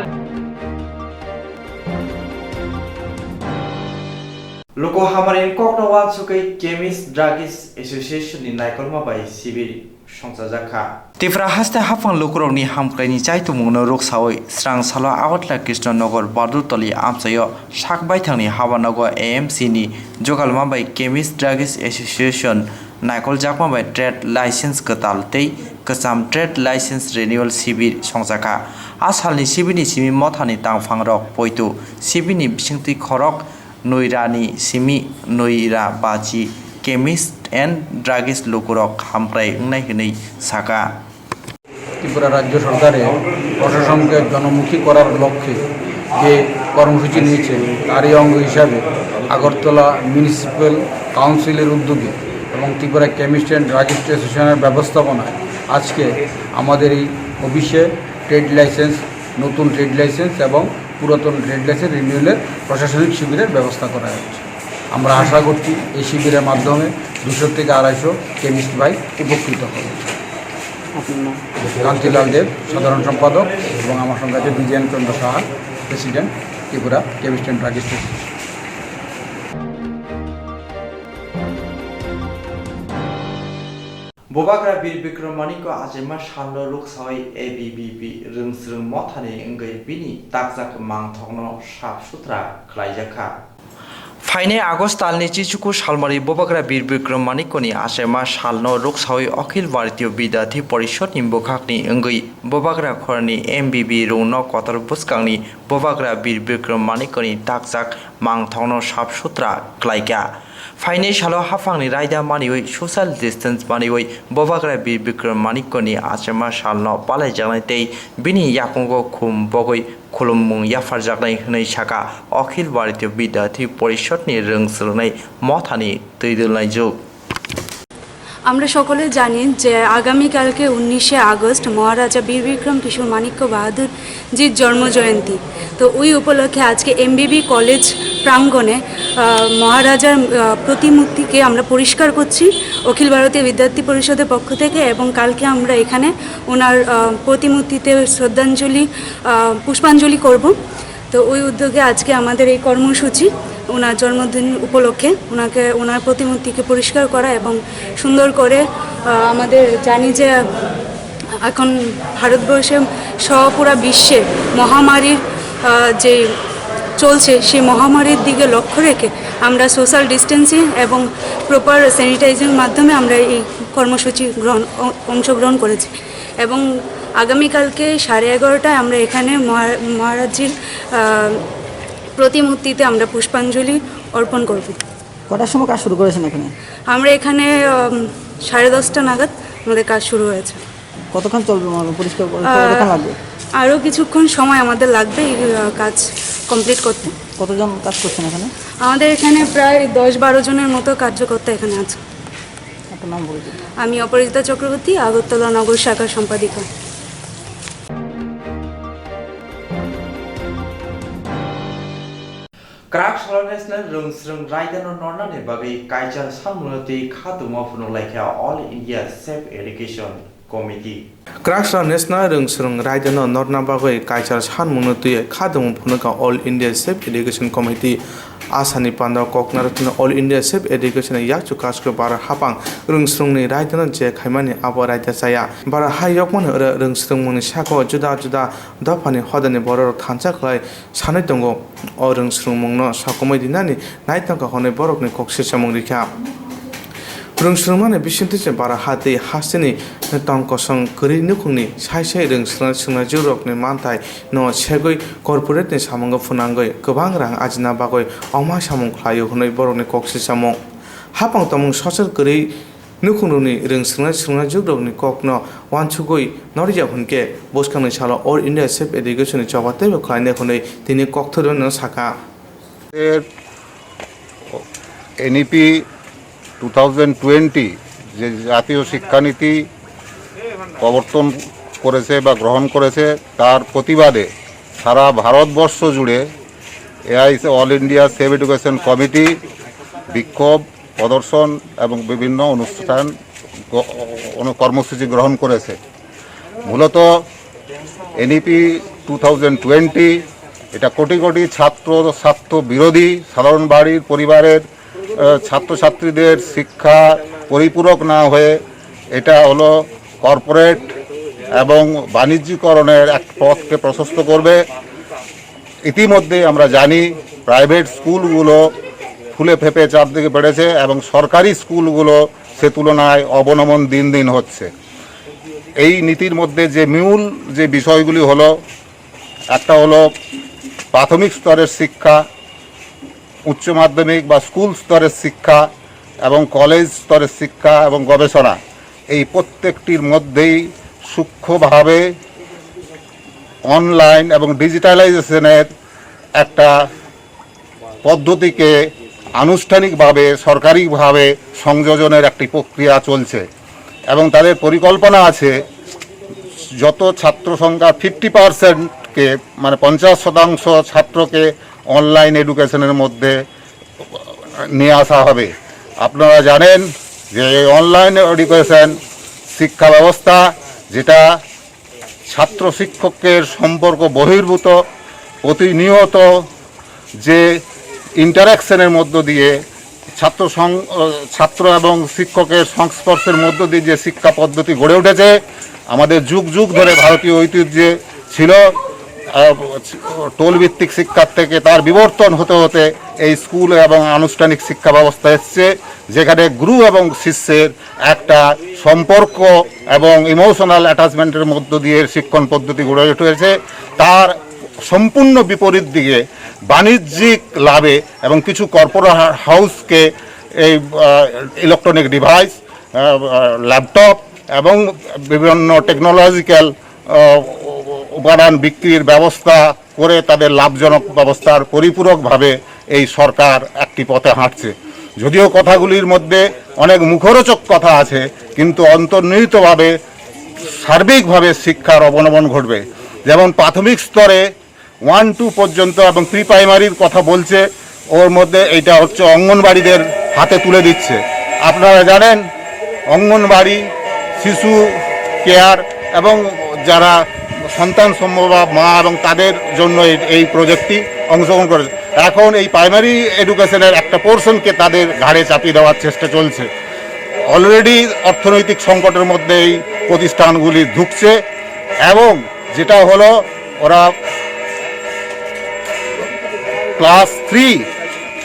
Loko hamari kokno wansugwi Chemist Druggist Association ni naikolma bai sibir. songchajak kha. Tipra haste haphang lukurokni hamkraini chaitumungno ruksawi srang salo Agartala Krishnanagar Bardutoli amchaio sak baithangni habanogo A M C ni jogalma bai Chemist Druggist Association naikoljakma bai trade license kwtal tei kwcham trade license renewal sibir songjakha. A salni sibirni simi mothani tangphangrok poito sibirni bisingtwi khorok noirani simi noira bachi chemist and druggist lukurok hamkrai wngnai hwnwi saka. Tripura রাজ্য সরকারে প্রশাসনকে জনমুখী করার লক্ষ্যে যে কর্মসূচি নিয়েছে, তারই অঙ্গ হিসাবে আগরতলা মিউনিসিপ্যাল কাউন্সিলের উদ্যোগে এবং ত্রিপুরা কেমিস্ট অ্যান্ড ড্রাগিস্ট অ্যাসোসিয়েশনের ব্যবস্থাপনায় আজকে আমাদের এই অফিসে ট্রেড লাইসেন্স, নতুন ট্রেড লাইসেন্স এবং পুরাতন ট্রেড লাইসেন্স রিনিউয়ালের প্রশাসনিক শিবিরের ব্যবস্থা করা হচ্ছে। আমরা আশা করছি এই শিবিরের মাধ্যমে দুশো থেকে আড়াইশো কেমিস্ট ভাই উপকৃত হবে। আপনার নাম? কান্তিলাল দেব, সাধারণ সম্পাদক, এবং আমার সঙ্গে আছে Bijoyen Chandra Saha, president, Tripura chemist and druggist association. Bubagra Bir Bikram Manikko achaima salno ruksawi A B B P rwngsrwng mothani wngwi bini takjak mangthokno sap sutra khlaijak kha. Phainai August talni chichuku salmari Bubagra Bir Bikram Manikkoni achaima salno ruksawi Akhil Bharatiya Vidyarthi Porishadni bwkhakni wngwi Bubagra khorni M B B rwngno kotor bwskangni Bubagra Bir Bikram Manikkoni takjak mangthokno sap sutra khlaikha. Phainai salo haphangni raida maniwi social distance maniwi Bubagra Bir Bikram Manikkoni achaima salno palaijaknai tei bini yakungo khum bogwi khulumung yapharjaknai hwnwi saka Akhil Bharatiya Vidyarthi Porishadni rwngsrwnai mothani twidulnaijwk. আমরা সকলে জানি যে আগামীকালকে উনিশে আগস্ট মহারাজা বীর বিক্রম কিশোর মাণিক্য বাহাদুর জির জন্ম জয়ন্তী। তো ওই উপলক্ষে আজকে এমবিবি কলেজ প্রাঙ্গণে, আহ, মহারাজার, আহ, প্রতিমূর্তিকে আমরা পরিষ্কার করছি অখিল ভারতীয় বিদ্যার্থী পরিষদের পক্ষ থেকে, এবং কালকে আমরা এখানে ওনার, আহ, প্রতিমূর্তিতে শ্রদ্ধাঞ্জলি, আহ, পুষ্পাঞ্জলি করব। তো ওই উদ্যোগে আজকে আমাদের এই কর্মসূচি, ওনার জন্মদিন উপলক্ষে ওনাকে, ওনার প্রতিমূর্তিকে পরিষ্কার করা এবং সুন্দর করে, আহ, আমাদের জানি যে এখন ভারতবর্ষে সহ পুরা বিশ্বে মহামারীর, আহ, যে চলছে, সেই মহামারীর দিকে লক্ষ্য রেখে আমরা সোশ্যাল ডিস্টেন্সিং এবং প্রপার স্যানিটাইজিং মাধ্যমে আমরা এই কর্মসূচি গ্রহণ, অ-, অংশগ্রহণ করেছি। এবং আগামীকালকে সাড়ে এগারোটায় আমরা এখানে মহা-, মহারাজজির, আহ, প্রতিমূর্তিতে আমরা পুষ্পাঞ্জলি অর্পণ করব। কটার সময় কাজ শুরু করেছেন এখানে? আমরা এখানে, উম, সাড়ে দশটা নাগাদ আমাদের কাজ শুরু হয়েছে। কতক্ষণ চলবে, মানে, পরিষ্কার করতে আহ, কতক্ষণ লাগবে? আরও কিছুক্ষণ সময় আমাদের লাগবে এই, আহ, কাজ কমপ্লিট করতে। কতজন কাজ করছেন এখানে? আমাদের এখানে প্রায় দশ বারো জনের মতো কার্যকর্তা এখানে আছে। আপনার নাম পরিচয়? আমি অপরাজিতা চক্রবর্তী, আগরতলা নগর শাখার সম্পাদিকা। Kwrak salo National Rwngsrwng Raidano nornani bagwi kaichal sanmungno twi kha tongma phunuk laikha All India Sex Education Committee. Kwrak salo National Rwngsrwng Raidano norna bagwi kaichal sanmungno twi kha tongma phunukha All India Sex Education Committee. Asani panda koknaro thwngwi All India Sex Education ni yakchu kasko bara hapang rwngsrwngni raidano je khaimani abo raida chaya. Bara ha yokmani oro rwngsrwngmungni sako juda juda dophani hodani bororok thansa khlai sanwi tongo. O rwngsrwngmungno sokomwi rinani naitongkha hwnwi borokni kok sisamung rikha. Rwngsrwngmani bisingtwi se bara ha tei hasteni tong kosong kwrwi nukhungni sai sai rwngsrwngna swngnaijwkrokni manthai no segwi corporate ni samungo phwnangwi kwbang rang ajina bagwi omo samung khlaio hwnwi borokni kok sisamung. Hapang tongmung sochor kwrwi nukhungrokni rwngsrwngna swngnaijwkrokni kokno uansugwi norya hwnkhe bwskangni salo All India Sex Education ni choba teibo khlainai hwnwi tini kokthorino sakha. এর NEP two thousand twenty যে জাতীয় শিক্ষানীতি প্রবর্তন করেছে বা গ্রহণ করেছে, তার প্রতিবাদে সারা ভারতবর্ষ জুড়ে AIC, all India sex education committee বিক্ষোভ প্রদর্শন এবং বিভিন্ন অনুষ্ঠান গ-, অনু-, কর্মসূচি গ্রহণ করেছে। মূলত এনইপি টু থাউজেন্ড টোয়েন্টি, এটা কোটি কোটি ছাত্র, ছাত্র বিরোধী, সাধারণ বাড়ির পরিবারের, আহ, ছাত্রছাত্রীদের শিক্ষা পরিপূরক না হয়ে এটা হলো কর্পোরেট এবং বাণিজ্যিকরণের এক পথকে প্রশস্ত করবে। ইতিমধ্যে আমরা জানি, প্রাইভেট স্কুলগুলো ফুলে ফেঁপে চারদিকে বেড়েছে এবং সরকারি স্কুলগুলো সে তুলনায় অবনমন দিন দিন হচ্ছে। এই নীতির মধ্যে যে মূল যে বিষয়গুলি হলো, একটা হলো প্রাথমিক স্তরের শিক্ষা, উচ্চ মাধ্যমিক বা স্কুল স্তরের শিক্ষা এবং কলেজ স্তরের শিক্ষা এবং গবেষণা, এই প্রত্যেকটির মধ্যেই সূক্ষ্মভাবে অনলাইন এবং ডিজিটালাইজেশনের একটা পদ্ধতিকে আনুষ্ঠানিকভাবে, সরকারিভাবে সংযোজনের একটি প্রক্রিয়া চলছে এবং তাদের পরিকল্পনা আছে যত ছাত্র সংখ্যা ফিফটি পার্সেন্টকে, মানে পঞ্চাশ শতাংশ ছাত্রকে অনলাইন এডুকেশনের মধ্যে নিয়ে আসা হবে। আপনারা জানেন যে এই অনলাইন এডুকেশন শিক্ষা ব্যবস্থা, যেটা ছাত্র শিক্ষকের সম্পর্ক বহির্ভূত, প্রতিনিয়ত যে ইন্টারাকশনের মধ্য দিয়ে ছাত্র সং-, ছাত্র এবং শিক্ষকের সংস্পর্শের মধ্য দিয়ে যে শিক্ষা পদ্ধতি গড়ে উঠেছে, আমাদের যুগ যুগ ধরে ভারতীয় ঐতিহ্যে ছিল। আহ, টোলভিত্তিক শিক্ষার থেকে তার বিবর্তন হতে হতে এই স্কুল এবং আনুষ্ঠানিক শিক্ষা ব্যবস্থা এসছে, যেখানে গুরু এবং শিষ্যের একটা সম্পর্ক এবং ইমোশনাল অ্যাটাচমেন্টের মধ্য দিয়ে শিক্ষণ পদ্ধতি গড়ে উঠেছে। তার সম্পূর্ণ বিপরীত দিকে বাণিজ্যিক লাভে এবং কিছু কর্পোরেট হাউসকে এই ইলেকট্রনিক ডিভাইস, ল্যাপটপ এবং বিভিন্ন টেকনোলজিক্যাল উপাদান বিক্রির ব্যবস্থা করে তাদের লাভজনক ব্যবস্থার পরিপূরকভাবে এই সরকার একটি পথে হাঁটছে। যদিও কথাগুলির মধ্যে অনেক মুখরোচক কথা আছে, কিন্তু অন্তর্নিহিতভাবে সার্বিকভাবে শিক্ষার অবনমন ঘটবে। যেমন প্রাথমিক স্তরে ওয়ান টু পর্যন্ত এবং প্রি প্রাইমারির কথা বলছে, ওর মধ্যে এটা হচ্ছে অঙ্গনবাড়িদের হাতে তুলে দিচ্ছে। আপনারা জানেন, অঙ্গনবাড়ি, শিশু কেয়ার এবং যারা সন্তান সম্ভবা মা এবং তাদের জন্য এই, এই প্রজেক্টটি অংশগ্রহণ করেছে। এখন এই প্রাইমারি এডুকেশনের একটা পোর্শনকে তাদের ঘাড়ে চাপিয়ে দেওয়ার চেষ্টা চলছে। অলরেডি অর্থনৈতিক সংকটের মধ্যে এই প্রতিষ্ঠানগুলি ঢুকছে এবং যেটা হলো ওরা ক্লাস থ্রি,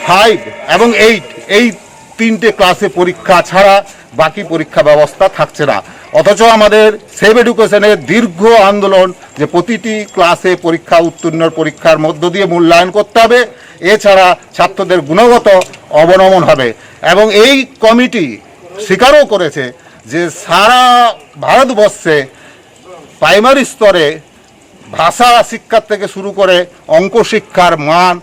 ফাইভ এবং এইট, এই তিনটে ক্লাসে পরীক্ষা ছাড়া বাকি পরীক্ষা ব্যবস্থা থাকছে না। অথচ আমাদের সেভ এডুকেশনের দীর্ঘ আন্দোলন যে প্রতিটি ক্লাসে পরীক্ষা উত্তীর্ণর পরীক্ষার মধ্য দিয়ে মূল্যায়ন করতে হবে, এছাড়া ছাত্রদের গুণগত অবনমন হবে। এবং এই কমিটি স্বীকারও করেছে যে সারা ভারতবর্ষে প্রাইমারি স্তরে ভাষা শিক্ষা থেকে শুরু করে অঙ্ক শিক্ষার মান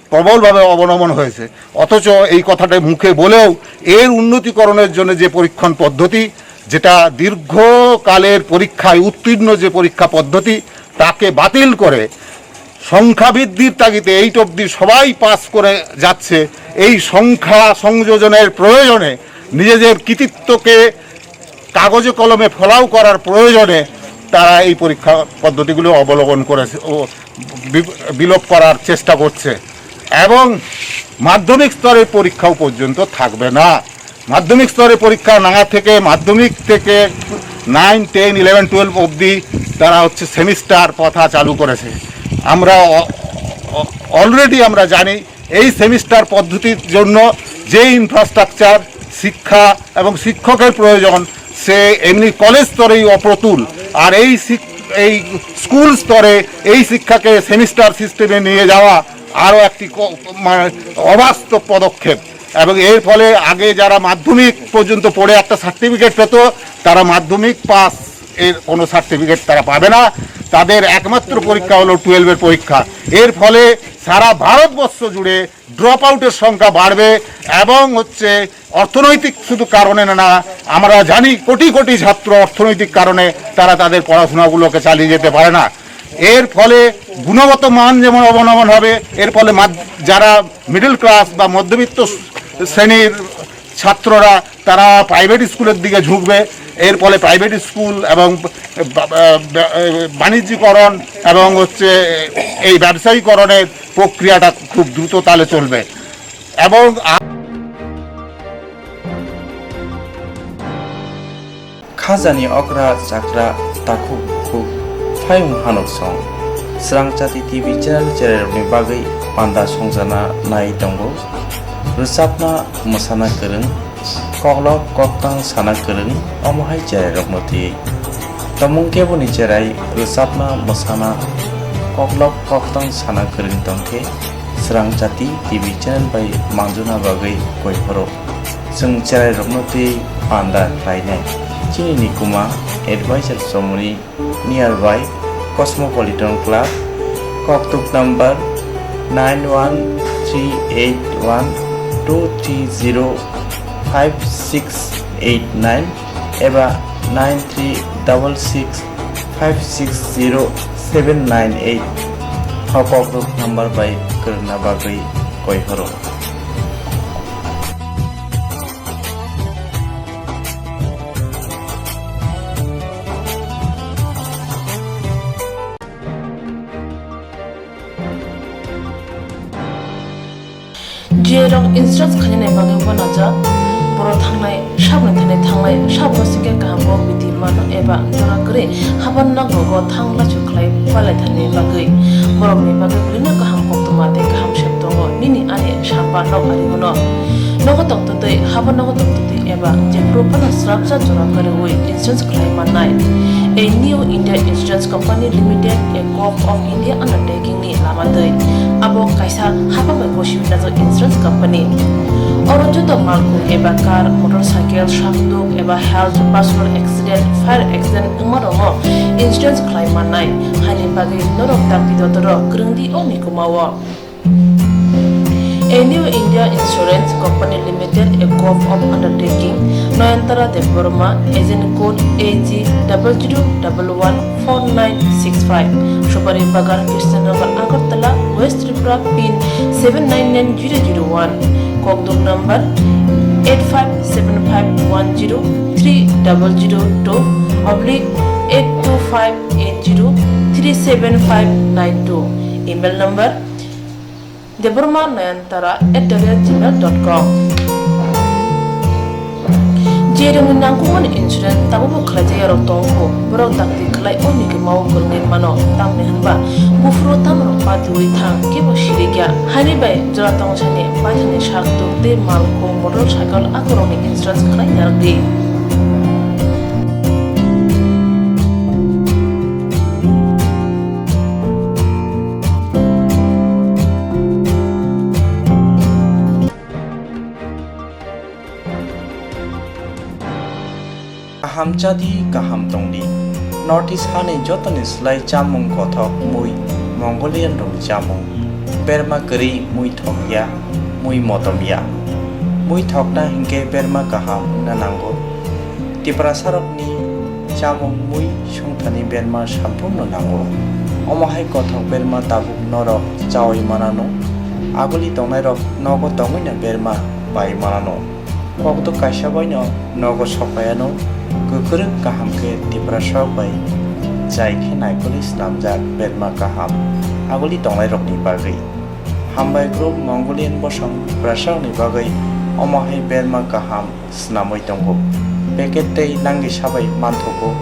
প্রবলভাবে অবনমন হয়েছে। অথচ এই কথাটা মুখে বলেও এর উন্নতিকরণের জন্য যে পরীক্ষণ পদ্ধতি, যেটা দীর্ঘকালের পরীক্ষায় উত্তীর্ণ যে পরীক্ষা পদ্ধতি, তাকে বাতিল করে সংখ্যা বৃদ্ধির তাগিদে এইট অবধি সবাই পাস করে যাচ্ছে। এই সংখ্যা সংযোজনের প্রয়োজনে নিজেদের কৃতিত্বকে কাগজে কলমে ফলাও করার প্রয়োজনে তারা এই পরীক্ষা পদ্ধতিগুলো অবলম্বন করেছে ও বি-, বিলোপ করার চেষ্টা করছে এবং মাধ্যমিক স্তরের পরীক্ষাও পর্যন্ত থাকবে না। মাধ্যমিক স্তরে পরীক্ষা না থেকে মাধ্যমিক থেকে নাইন, টেন, ইলেভেন, টুয়েলভ অবধি তারা হচ্ছে সেমিস্টার প্রথা চালু করেছে। আমরা অ-, অ-, অলরেডি আমরা জানি এই সেমিস্টার পদ্ধতির জন্য যে ইনফ্রাস্ট্রাকচার, শিক্ষা এবং শিক্ষকের প্রয়োজন, সে এমনি কলেজ স্তরেই অপ্রতুল। আর এই শিক-, এই স্কুল স্তরে এই শিক্ষাকে সেমিস্টার সিস্টেমে নিয়ে যাওয়া আরও একটি ক-, মানে অবাস্তব পদক্ষেপ। এবং এর ফলে আগে যারা মাধ্যমিক পর্যন্ত পড়ে একটা সার্টিফিকেট পেত, তারা মাধ্যমিক পাস এর কোনো সার্টিফিকেট তারা পাবে না। তাদের একমাত্র পরীক্ষা হলো টুয়েলভের পরীক্ষা। এর ফলে সারা ভারতবর্ষ জুড়ে ড্রপ আউটের সংখ্যা বাড়বে এবং হচ্ছে অর্থনৈতিক শুধু কারণে না, আমরা জানি কোটি কোটি ছাত্র অর্থনৈতিক কারণে তারা তাদের পড়াশোনাগুলোকে চালিয়ে যেতে পারে না। এর ফলে গুণগত মান যেমন অবনমন হবে, এর ফলে মাদ-, যারা মিডল ক্লাস বা মধ্যবিত্ত শ্রেণীর ছাত্ররা তারা প্রাইভেট স্কুলের দিকে ঝুঁকবে। এর ফলে প্রাইভেট স্কুল এবং বা-, বা-, বা-, বাণিজ্যিকরণ এবং হচ্ছে এই ব্যবসায়ীকরণের প্রক্রিয়াটা খুব দ্রুত তালে চলবে। এবং আ- Hajani okra chakra takhuk bukhuk phayung hanuk song. Srang Chati T V channel cherairokni bagwi panda songjana nai tongo. Rwchapna mwsana kwrwng, koklop koktang sana kwrwng, omo hai cherairokno twiwi. Tomung keboni cherai rwchapna mwsana koklop koktang sana kwrwng tongkhe Srang Chati T V channel bai manjuna bagwi koi phoro. Chwng cherairokno twi panda khlainai. Chini nikuma advisor chomoni nearby Cosmopolitan Club, koktuk number nine one three eight one two three zero five six eight nine eba nine three double six five six zero seven nine eight. O koktuk number bai kwrwngna bagwi koi horo. Jerok insurance khainani bagwi uanajak, borok thangnai sabni thani thangnai sabno singkhe kaham kok bidi mano eba jora kwrwi haban nogo thang lachu khlai palai thani bagwi borokni bagwi belino kaham koktwma tei kaham sep tongo nini ani samba nok ari uno. Nogo tongtwtwi haba nogo tongtwtwi eba jephuru phano srapsa jora kwrwi insurance khlai mannai. A New India Insurance Company Limited, a Corp of India undertaking ni lama twi. Abo kaisa haba bai gosiwi najak insurance company. Oro joto malkhung eba car, motorcycle, sakduk eba health, personal accident, fire accident wngma rokno insurance khlai mannai. Haini bagwi norok dakti dotoro kwrwngdi o nikumao. A New India Insurance Company Limited, a Corp of Undertaking, Nayantara Debbarma, Agent Code A G double zero double one four nine six five, Supari Bagan, Krishnanagar, Agartala, West Tripura, pin seven nine nine zero zero one, Kokduk number eight five seven five one zero three double zero two oblique eight two five eight zero three seven five nine two, email number Debbarma Nayantara at the rate gmail dot com. Jerokni nangkukmani insurance tabukbo khlaijak yarok tongkho, borok dakti khlai o nikumao kwrwngwi mano, tamni hwnba buphuru tamrok patiwi thang kebo sirikya. Haini bai jora tongthani paithani sak tuk tei malkhung motorcycle akorokni insurance khlai narwkdi. Kaham chadi, kaham tongdi. North East hani jotoni slai chamung kothok mui Mongolian rokni chamung. Berma kwrwi mui thokya, mui motomya. Mui thokna hinkhe berma kaham wngna nango. Tiprasarokni chamung mui songthani berma samphurno nango. Omo hai kothok berma tabuk norok chaui manano. Aguli tongnairok nogo tongwino berma pai manano. Kokduk kaisa baino nogo sokpaiano, kwkrwk kaham khe Tiprasarok bai chai khe naikolwi snamjak berma kaham aguli tongnairokni bagwi. Hambai group Mongolian bosong Tiprasarokni bagwi omo hai berma kaham snamwi tongo. Packet tei nangni sabai manthogo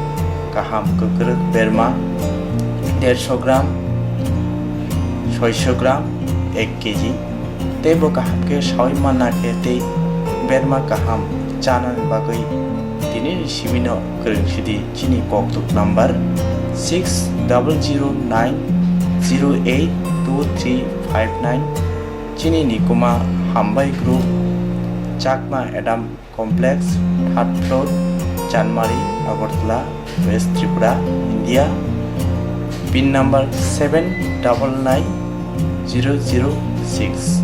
kaham kwkrwk berma dersho gram, soisho gram, ek kg. Tei bo kaham khe saui manna khe tei berma kaham chanani bagwi tinini sibino kwrwng sidi chini kokduk number six double zero nine zero eight two three five nine. Chini nikuma Hambai Group, Chakma Adam Complex, third floor, Chanmari, Agartala, West Tripura, India. Pin number seven double nine zero zero six.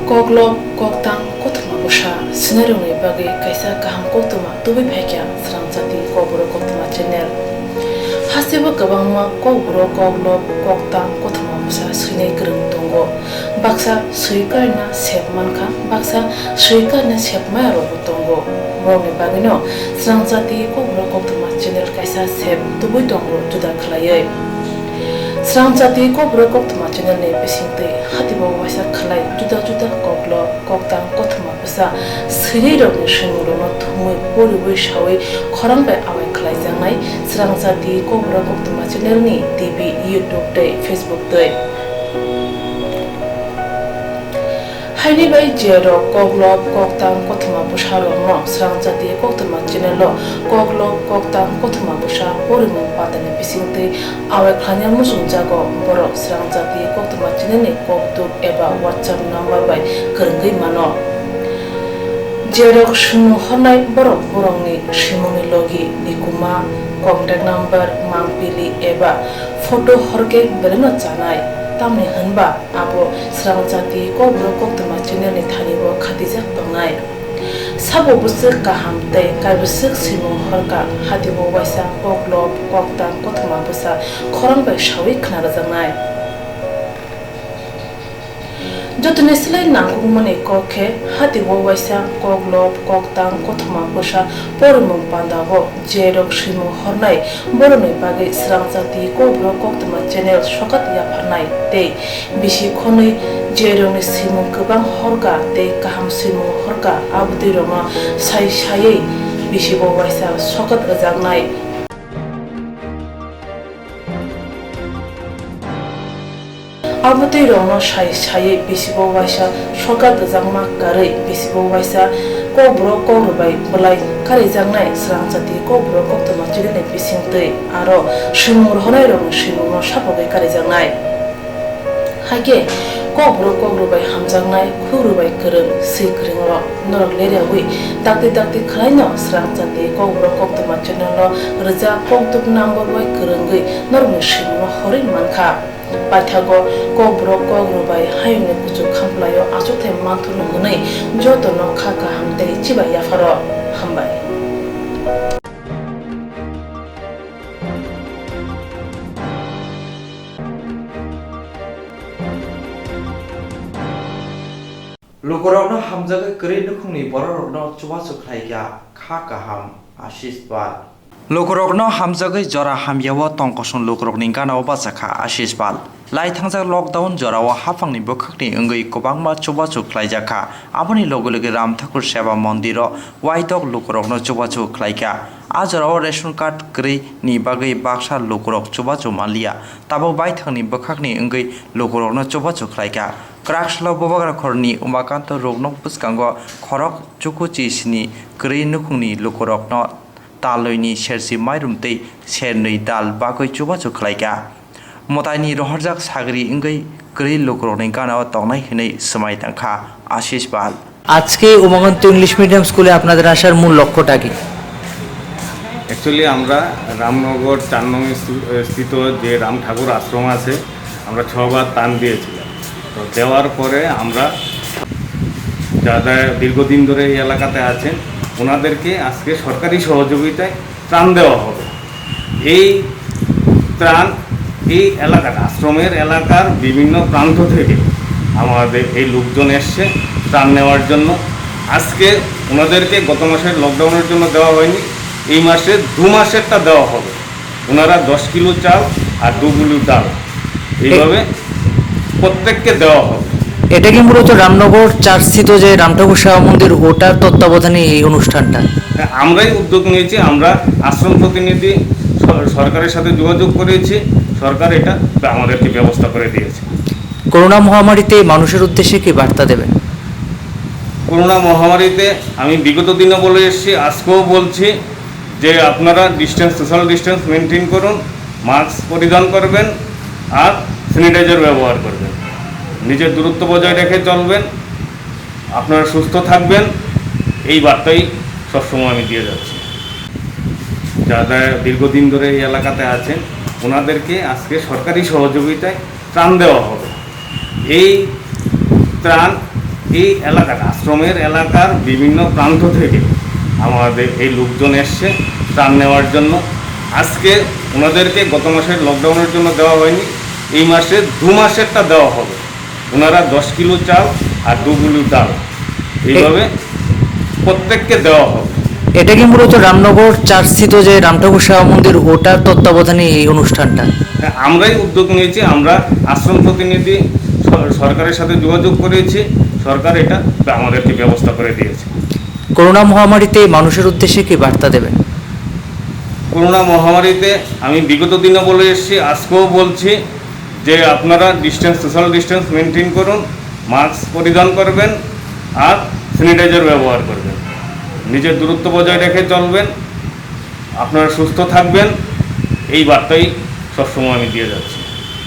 Koklop, koktang, kothoma bwsa swinairokni bagwi kaisa kaham koktwma tubui phaikha Srang Chati Kokborok Koktwma channel. Hasteo kwbangma kokborok, koklop, koktang, kothoma bwsa swinai kwrwng tongo. Baksa swi karina sep mankha, baksa swi karina sep maya rokbo tongo. Borokni bagwino Srang Chati Kokborok Koktwma channel kaisa sep tubui tongo juda khlaiwi. Srangchati Kokborok Koktwma channel ni bisingtwi hatibo waisa khlai juda juda koklo koktang kothoma bwsa swirwi rokni swimung rokno thumwi poriwi sawi khorang bai awai khlaijaknai Srangchati Kokborok Koktwma channel ni T V, YouTube tei Facebook twi. Haini bai je rok koklob koktang kothoma bwsa rokno Srangchati Koktwma channel o koklob koktang kothoma bwsa porimung patani bisingtwi awai khlaina muchungjago, borok Srangchati Koktwma channel ni kokduk eba WhatsApp number bai kwrwngwi mano. Je rok swimung hornai borok borokni swimungni logi, nikuma, contact number, mangpili eba photo horkhe belaino chanai, tamni hwnba abo Srangchati Kokborok Koktwma channel ni thani o khatijak tongnai. Sabo bwswk kaham tei kaibwswk swimung horka hatibo waisa koklob koktang kothoma bwsa khorang bai sawi khna rwjaknai. Jotoni slai nangkukmani kok khe hatibo waisa koklob koktang kothoma bwsa porimung pandao je rok swimung hornai borokni bagwi Srangchati Kokborok Koktwma channel sokat yapharnai tei bisi khonwi je rokni swimung kwbang horka tei kaham swimung horka abotwi rokno sai saiwi bisibo waisa sokat rwjaknai. Abotwi rokno sai saiwi bisibo waisa sokat rwjakma karwi bisibo waisa kokborok kokrwbai bwlai karijaknai Srangchati Kokborok Koktwma channel ni bisingtwi aro swimung rohornai rokni swimungno sapogwi karijaknai. Haikhe kokborok kokrwbai hamjaknai khukrwbai kwrwng swi kwrwng rok norok leriawi dakti dakti khwlaino Srangchati Kokborok Koktwma channel no rwjak kokduk number bai kwrwngwi norokni swimungno horwi mankha. Paithago kokborok kokrwbai hayungni kuchuk khamplaio achukthai manthurno hwnwi jotono kha kaham tei chibai yapharo hambai. Lukurokno hamjagwi kwrwi nukhungni bororokno chubachu khlaikha kha kaham, Ashish Pal. Lukurokno hamjagwi jora hamyao tongkosong lukurokni ganao bachakha Ashish Pal. Lai thangjak lockdown jorao haphangni bwkhakni wngwi kwbangma chubachu khlaijakha. Aboni loge loge Ram Thakur Seva Mondiro waitok lukurokno chubachu khlaikha. A jorao ration card kwrwi ni bagwi baksa lukurok chubachu manliya. Tabuk baithangni bwkhakni wngwi lukurokno chubachu khlaikha. Kwraksalo Bubagrakhorni Umakanto ruknok bwskango khorok chukuchi sini kwrwi nukhungni lukurokno talnwini sersi mairum tei sernwi dal bagwi chubachu khlaikha. Mwtaini rohorjak sagri wngwi kwrwi lukurokni ganao tongnai hwnwi swmai tangkha Ashish Pal. আজকে Umakanta English medium স্কুলে আপনাদের আসার মূল লক্ষ্যটা কি? অ্যাকচুয়ালি আমরা রামনগর চার নং স্থি-, স্থিত যে রাম ঠাকুর আশ্রম আছে, আমরা ছবার ত্রাণ দিয়েছিলাম। তো দেওয়ার পরে আমরা যারা দীর্ঘদিন ধরে এই এলাকাতে আছেন, ওনাদেরকে আজকে সরকারি সহযোগিতায় ত্রাণ দেওয়া হবে। এই ত্রাণ এই এলাকার, আশ্রমের এলাকার বিভিন্ন প্রান্ত থেকে আমাদের এই লোকজন এসছে ত্রাণ নেওয়ার জন্য। আজকে ওনাদেরকে গত মাসের লকডাউনের জন্য দেওয়া হয়নি, এই মাসে দু মাসেরটা দেওয়া হবে। ওনারা দশ কিলো চাল আর দু কিলো ডাল এইভাবে প্রত্যেককে দেওয়া হবে। এটা কি মূলত রামনগর চারস্থিত যে রামঠাকুর সেবা মন্দির, ওটার তত্ত্বাবধানে এই অনুষ্ঠানটা? হ্যাঁ, আমরাই উদ্যোগ নিয়েছি, আমরা আশ্রম প্রতিনিধি সর-, সরকারের সাথে যোগাযোগ করেছি, সরকার এটা আমাদেরকে ব্যবস্থা করে দিয়েছে। করোনা মহামারীতে মানুষের উদ্দেশ্যে কি বার্তা দেবেন? করোনা মহামারীতে আমি বিগত দিনও বলে এসেছি, আজকেও বলছি যে আপনারা ডিস্টেন্স, সোশ্যাল ডিস্টেন্স মেনটেন করুন, মাস্ক পরিধান করবেন আর স্যানিটাইজার ব্যবহার করবেন, নিজের দূরত্ব বজায় রেখে চলবেন। আপনারা সুস্থ থাকবেন, এই বার্তাই সবসময় আমি দিয়ে যাচ্ছি। যারা দীর্ঘদিন ধরে এই এলাকাতে আছেন, ওনাদেরকে আজকে সরকারি সহযোগিতায় ত্রাণ দেওয়া হবে। এই ত্রাণ এই এলাকার, আশ্রমের এলাকার বিভিন্ন প্রান্ত থেকে আমাদের এই লোকজন এসছে ত্রাণ নেওয়ার জন্য। আজকে ওনাদেরকে গত মাসের লকডাউনের জন্য দেওয়া হয়নি, এই মাসে দু মাসেরটা দেওয়া হবে। ওনারা দশ কিলো চাল আর দু কিলো ডাল এইভাবে প্রত্যেককে দেওয়া হবে। এটা কি মূলত রামনগর চার্চস্থিত যে রাম ঠাকুর সেবা মন্দির, ওটার তত্ত্বাবধানে এই অনুষ্ঠানটা? হ্যাঁ, আমরাই উদ্যোগ নিয়েছি। আমরা আশ্রম প্রতিনিধি সর- সরকারের সাথে যোগাযোগ করেছি। সরকার এটা আমাদেরকে ব্যবস্থা করে দিয়েছে। করোনা মহামারীতে মানুষের উদ্দেশ্যে কি বার্তা দেবেন? করোনা মহামারীতে আমি বিগত দিনে বলে এসেছি, আজকেও বলছি যে আপনারা ডিস্টেন্স, সোশ্যাল ডিস্টেন্স মেনটেন করুন, মাস্ক পরিধান করবেন আর স্যানিটাইজার ব্যবহার করবেন। নিজের দূরত্ব বজায় রেখে চলবেন, আপনারা সুস্থ থাকবেন, এই বার্তাই সবসময় আমি দিয়ে যাচ্ছি।